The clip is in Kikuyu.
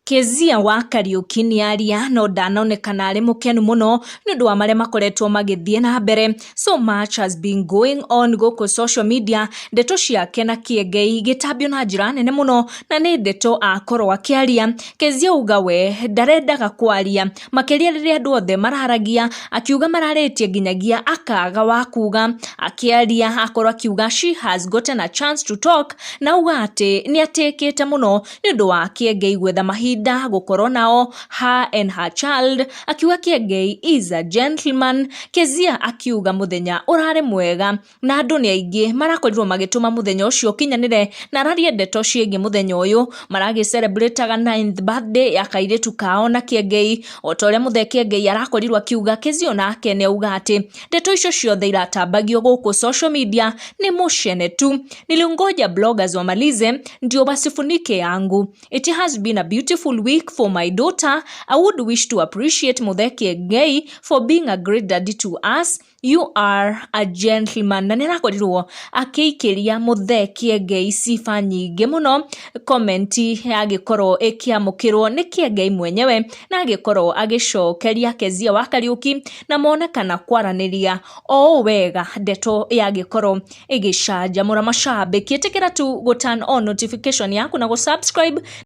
Kezia wa Kariuki nĩaria no ndanonekana arĩ mũkenu mũno nĩ ũndũ wa marĩa makoretwo magĩthiĩ na mbere. So much has been going on gũkũ social media, ndeto ciake na Kĩengei igĩtambio na njĩra nene mũno na nĩ ndeto akorwo akĩaria. Kezia auga we ndarendaga kwaria makĩria rĩrĩa andũ othe mararagia, akiuga mararĩtie nginyagia akaga wa kuga. Akĩaria akorwo akiuga she has gotten a chance to talk na auga atĩ nĩ atĩkĩte mũno nĩ ũndũ wa Kĩengei gwetha mahinda gũkorwo nao, her and her child. Akiuga Kĩengei is a gentleman. Kezia akiuga mũthenya ũrarĩ mwega na andũ nĩ aingĩ marakorirwo magĩtũma mũthenya ũcio ũkinyanĩre, na araria ndeto ciĩgiĩ mũthenya ũyũ maragĩ celebrataga 9th birthday ya kairĩtu kao na Kĩengei. O ta ũrĩa Mũthee Kĩengei arakorirwo akiuga, Kezia onake nĩ auga atĩ ndeto icio ciothe iratambagio gũkũ social media nĩ mũcene tu. "Nilingoja bloggers wamalize ndio wasifunike yangu. It has been a beautiful week for my daughter. I would wish to appreciate Muthee Kiengei for being a great daddy to us. You are a gentleman." Na nĩ arakorirwo akĩikĩria Muthee Kiengei sifa nyingĩ mũno. Comment yagĩkorwo ĩkĩamũkĩrwo nĩ Kiengei mwenyewe na agĩkorwo agĩcokeria Kezia wa Kariuki na monekana kwaranĩria o ũũ wega, ndeto yagĩkorwo ĩgĩcanjamũra mashabiki. Ĩtĩkĩra tu gũ turn on notification yaku na gũ subscribe.